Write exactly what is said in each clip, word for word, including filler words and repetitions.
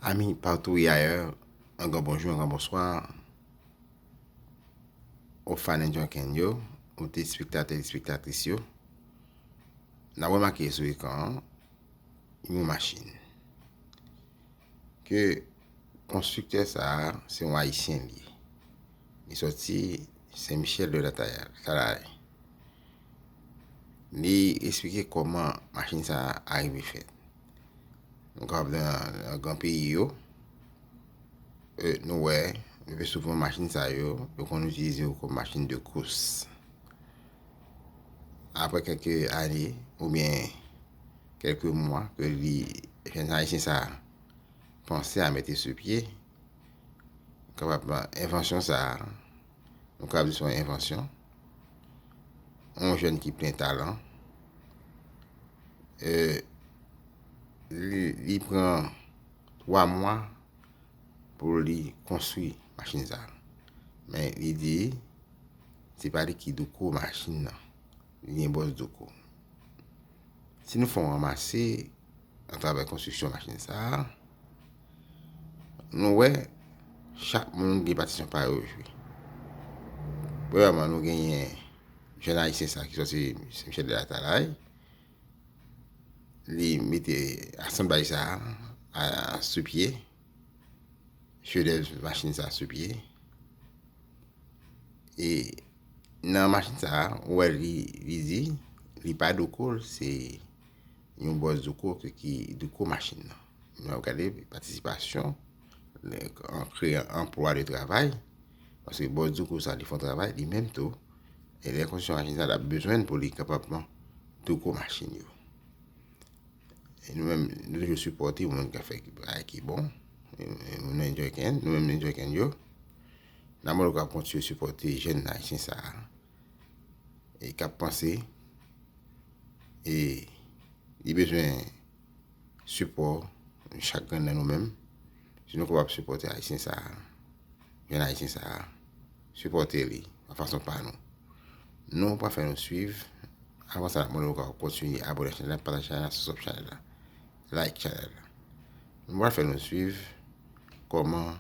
Amis partout et ailleurs, un grand bonjour, un grand bonsoir aux fans Enjoy Can yo, aux téléspectateurs, téléspectatrices yo. N ap remake sou ekran an yon machin. Ke konstriktè sa a, se yon Ayisyen li ye. Li sòti Sen Michèl de Latayal, Talaray. Li eksplike kòman machin sa a rive fèt. Nou kapab nan, nan gran peyi yo, e, nou wè, le pi souvan machin sa yo, yo konn itilize yo kòm machin de kous. Apre kèlke ane, oubyen kèlke mwa, ke li, jèn Ayisyen sa a panse a mete sou pye, kapab envansyon sa a, nou kapab di se yon envansyon, yon jèn ki plen talan, e, li, li pran twa mwa pou li konstwi machin sa a. Men li di, se pa li ki douko machin nan. Li gen bòs douko. Si nou fè yon ranmase atravè konstriksyon machin sa a, nou wè chak moun gen patisyon pa yo jwe. Premyèman, nou genyen jèn Ayisyen sa a ki sòti Sen Michèl de Latalay. Li mete asanblay sa a, a, sou pye, chedèv machin sa a sou pye. E nan machin sa a, ou wè li, li di, li pa douko l, se yon bòs douko ki, ki douko machin nan. Nou ap gade patisipasyon, le, an kreye anplwa de travay, paske bòs douko sa, li fè yon travay, li menm tou, e lè konstriksyon machin sa, l ap bezwen l pou li kapab douko machin yo. E nou menm, nou toujou sipòte moun k ap fè bagay ki bon. E, e nou nan Enjoy Can, nou menm nan Enjoy Can yo. N ap mande w kontinye sipòte jèn Ayisyen sa a. E k ap panse, e li bezwen sipò chak grenn nan nou menm. Si nou kapab sipòte Ayisyen sa a, jèn Ayisyen sa a, sipòte li nan fason pa nou. Nou pral fè nou swiv. Avan sa, mwen, nou ka kontinye abone chanèl la, pataje chanèl la, subscribe chanèl la, like chanèl la. Nou pral fè nou swiv kòman,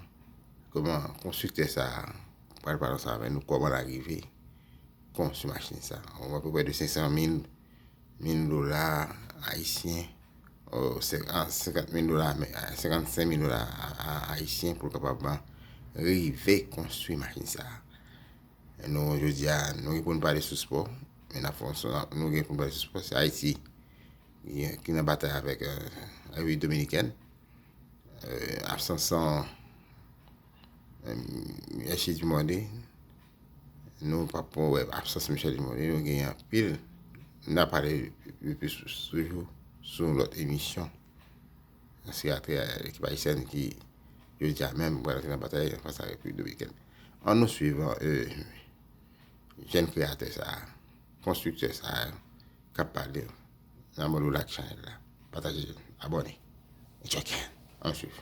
kòman konstriktè sa a pral pale ansanm avè nou, kòman l arive konstwi machin sa a. Yon apeprè de senk san mil, mil dola ayisyen, o, sen-, a, senkant mil dola, men, a, senkannsenk mil dola a, a, ayisyen pou l kapab rive konstwi machin sa a. Nou, jodi a, nou gen pou n pale sou spò, men n ap fè yon, nou gen pou n pale sou spò, se Ayiti ki, ki nan batay avèk, e, Repiblik Dominikèn. E, absans an, e, Michel Dumondé, nou p ap wè absans Michel Dumondé, nou gen anpil, n a pale de plis toujou sou lòt emisyon. Ansi atè ekip ayisyèn ki, jodi a menm, pral antre nan batay anfas a Repiblik Dominikèn. Ann nou swiv, e, jèn kreyatè sa a, konstriktè sa a, k ap pale. Nan mwen, nou like chanèl la, pataje, abòne. Enjoy Can. Ann swiv.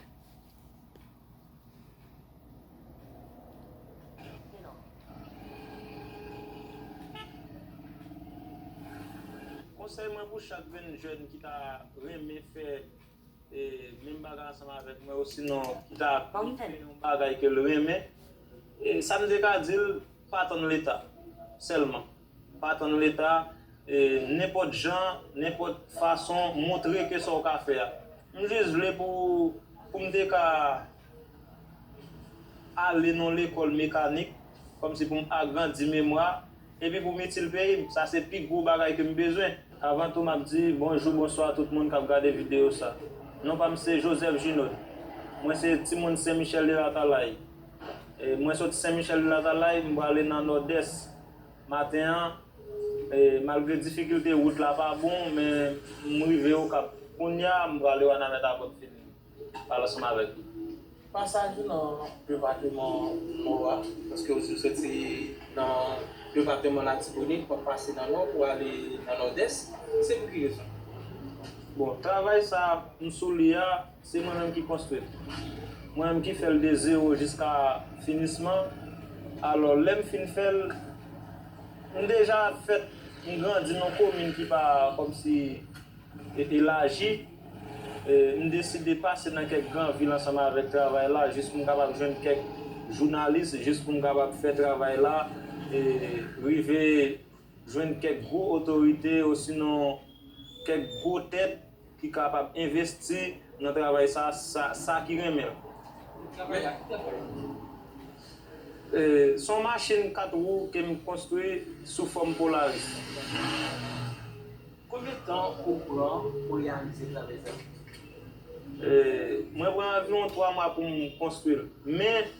Konsèy mwen pou chak grenn jèn ki ta renmen fè e, menm bagay ansanm avèk mwen, osinon ki ta ap fè yon bagay ke l renmen, e, sa m te ka di l, pa tann Leta sèlman. Pa tann Leta, e, nenpòt jan, nenpòt fason, montre ke sa w ka fè a. M jis vle pou, pou m te ka ale nan lekòl mekanik, kòmsi pou m agrandi memwa, epi pou m itil peyi m. Sa se pi gwo bagay ke m bezwen. Avan tou, m ap di bonjou, bonswa tout moun k ap gade videyo sa. Non pa m se Joseph Junod. Mwen se timoun Sen Michèl de Latalay. E, mwen soti Sen Michèl de Latalay, m prale nan Nòdès. Maten an, e, malgre difikilte wout la pa bon, men m rive Okap. Kounye a, m prale Wanament avan m fini pale ansanm avèk nou. Pasaj ou nan depatman Nò a, paske ou di ou soti nan depatman Latibonit, w ap pase nan Nò pou ale nan Nòdès, se pou ki rezon? Bon, travay sa a, m sou li a, se mwen menm ki konstwi l. Mwen menm ki fè l de zewo jiska finisman. Alò, lè m fin fè l, m deja fèt, m grandi nan komin ki pa kòmsi e, elaji. E, m deside pase nan kèk gran vil ansanm avèk travay la, jis pou m kapab jwenn kèk jounalis, jis pou m kapab fè travay la, e, rive jwenn kèk gwo otorite, osinon kèk gwo tèt ki kapab envesti nan travay sa, sa, sa ki renmen l. E, se yon machin kat wou ke m konstwi sou fòm Polaris. Konbyen tan ou pran pou reyalize travay sa? E, mwen pran anviwon twa mwa pou m konstwi l. Men,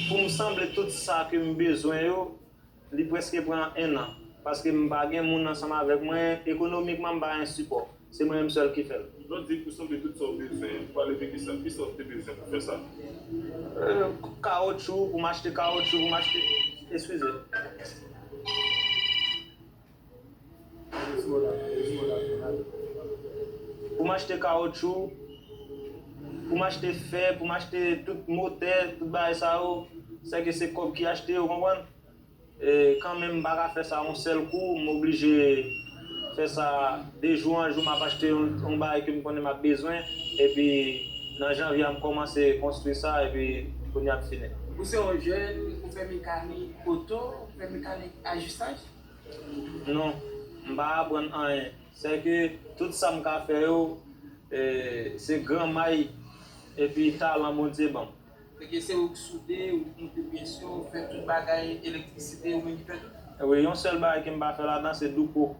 pou m sanble tout sa ke m bezwen yo, li prèske pran en an. Paske m pa gen moun ansanm avèk mwen, ekonomikman, m pa gen sipò. Se mwen menm sèl ki fè l. Lè w di pou sanble tout sa w bezwen, ou pale de kisa? Kisa w te bezwen pou fè sa? E, kawotchou, pou m achte kawotchou, pou m achte, eskize. Pou m achte kawotchou, pou m achte fè, pou m achte tout motè, tout bagay sa yo, sèke se kòb ki achte yo, konprann? E, kanmenm, m pa ka fè sa yon sèl kou, m oblije fè sa de jou an jou, m ap achte yon, yon bagay ke m konnen m ap bezwen, epi nan janvye a, m kòmanse konstwi sa, epi kounye a ap fini. Ou se yon jèn, ou fè mekanik oto, ou fè mekanik ajistaj? Non, m pa aprann anyen. Sèke tout sa m ka fè yo, e, se granmay epi talan Bondye ban m. Fè ke se ou k soude, ou k moute pyès yo, ou fè tout bagay elektrisite, ou menm ki fè tout? Wi, yon sèl bagay ke m pa fè ladan, se douko.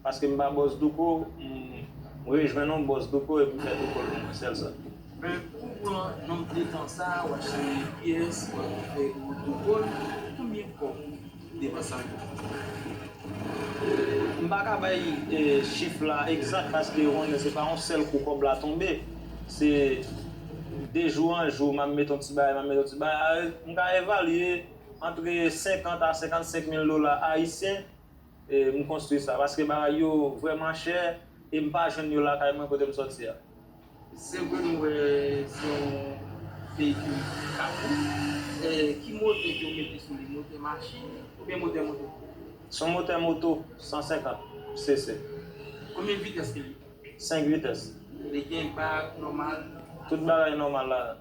Paske m pa bòs douko, m, m rejwenn yon bòs douko epi m fè douko l pou mwen, sèl sa. Men, pou pran nonb de tan sa, w achte pyès, w fè douko l, konbyen kòb? Devan sa yo. M pa ka bay, e, chif la egzak paske ou konnen se pa yon sèl kou kòb la tonbe. Se de jou an jou, m ap mete yon ti bagay, m ap mete yon ti bagay. M ka evalye antre senkant a senkannsenk mil dola ayisyen, e, m konstwi sa. Paske bagay yo vrèman chè e m pa jwenn yo lakay mwen kote m sòti a. Se vre nou wè se yon veyikil kat wou. E, ki motè ke w mete sou li? Motè machin oubyen motè moto? Se yon motè moto san senkant cc. Konbyen vitès ke li? Senk vitès. Li gen bak nòmal? Tout bagay nòmal ladan.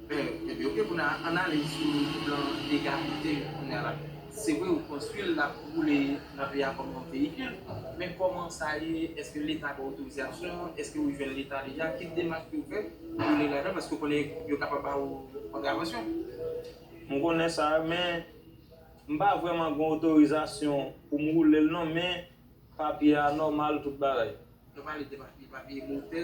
Men, ebyen, ok, pou n analize sou plan de kapite kounye a la. Se vre, ou konstwi l, l ap woule nan peyi a kòm yon veyikil. Men kòman sa ye? Èske Leta ba w otorizasyon? Èske ou jwenn Leta deja? Ki demach ke w fè pou w ale ladan? Paske w konnen yo kapab ba w kontravansyon. M konnen sa, men m pa vrèman gen otorizasyon pou m woule l non, men papye a nòmal, tout bagay. Nou pale de papye, papye motè.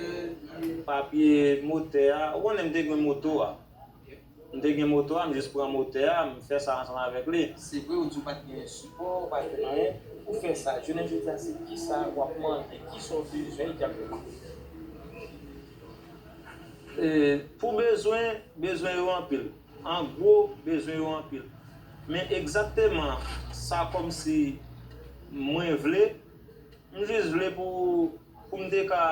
Papye motè a, ou konnen m te gen moto a. Ok. M te gen moto a, m jis pran motè a, m fè sa ansanm avèk li. Se vre, ou di w pa t gen sipò, ou pa t gen anyen. Pou fè sa, jounen jodi a, se kisa w ap mande, kisa w bezwen egzakteman? E, pou bezwen, bezwen yo anpil. An gwo, bezwen yo anpil. Men egzakteman sa kòmsi mwen vle, m jis vle pou, pou m te ka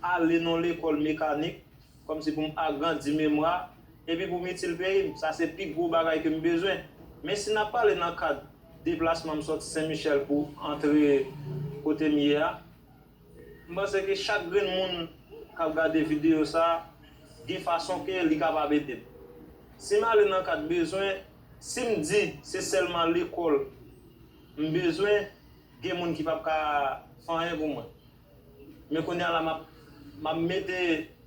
ale nan lekòl mekanik, kòmsi pou m agrandi memwa, epi pou m itil peyi m. Sa se pi gwo bagay ke m bezwen. Men si n ap pale nan kad deplasman m sòti Sen Michèl pou antre kote m ye a, m panse ke chak grenn moun k ap gade videyo sa a, gen fason ke li kapab ede m. Si m ale nan kad bezwen, si m di se sèlman lekòl m bezwen, gen moun ki p ap ka fè anyen pou mwen. Men kounye a la, m ap, m ap mete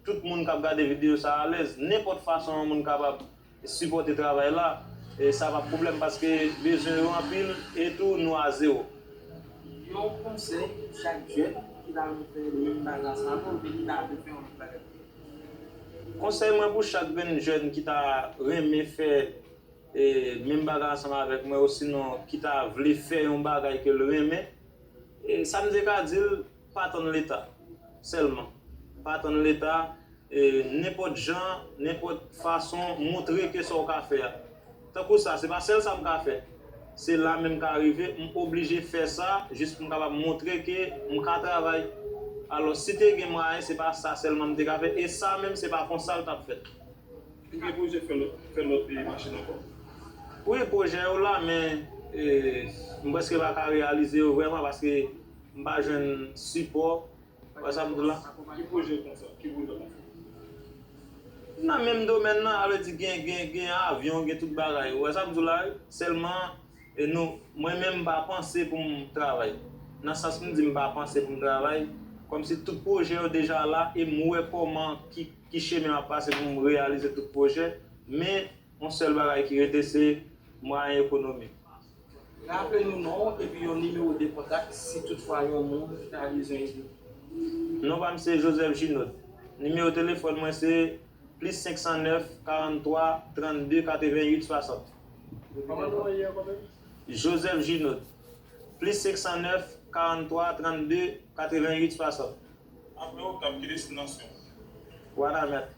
tout moun k ap gade videyo sa a alèz. Nenpòt fason yon moun kapab sipòte travay la, e sa p ap pwoblèm paske bezwen yo anpil e tou nou a zewo. Yon konsèy pou chak jèn ki ta renmen fè menm bagay sa avè w oubyen ki ta vle fè yon lòt bagay. Konsèy mwen pou chak grenn jèn ki ta renmen fè e, menm bagay ansanm avèk mwen, osinon ki ta vle fè yon bagay ke l renmen, e, sa m te ka di l, pa tann Leta sèlman. Pa tann Leta, e, nenpòt jan, nenpòt fason, montre ke sa w ka fè a. Tankou sa, se pa sèl sa m ka fè. Se la menm ka rive, m oblije fè sa, jis pou m kapab montre ke m ka travay. Alò, si te gen mwayen, se pa sa sèlman m te ka fè, e sa menm, se pa konsa l t ap fèt. Ou gen pwojè fè lòt, fè lòt, e, machin ankò? Wi, pwojè yo la, men, e, m prèske pa ka reyalize yo vrèman paske m pa jwenn sipò. Wè sa m di w la? Ki pwojè w konsa? Ki pwojè w konsa? Nan menm domèn nan, sa vle di gen, gen, gen avyon, gen tout bagay. Wè sa m di w la? Sèlman, e nou, mwen menm m pa panse pou m travay. Nan sans m di m pa panse pou m travay, kòmsi tout pwojè yo deja la, e m wè kòman ki, ki chemen m ap pase pou m reyalize tout pwojè. Men, yon sèl bagay ki rete, se mwayen ekonomik. Raple nou non w epi yon nimewo de kontak si toutfwa yon moun ta bezwen ede. Non pa m se Joseph Junod. Nimewo telefòn mwen se plis senk san nèf, karant twa, trannde, katrevenn uit, swasant. Kòman non w ye ankò menm? Joseph Junod. Plis senk san nèf, karant twa, trannde, katrevenn uit, swasant. Apre w t ap ki destinasyon? Wanament.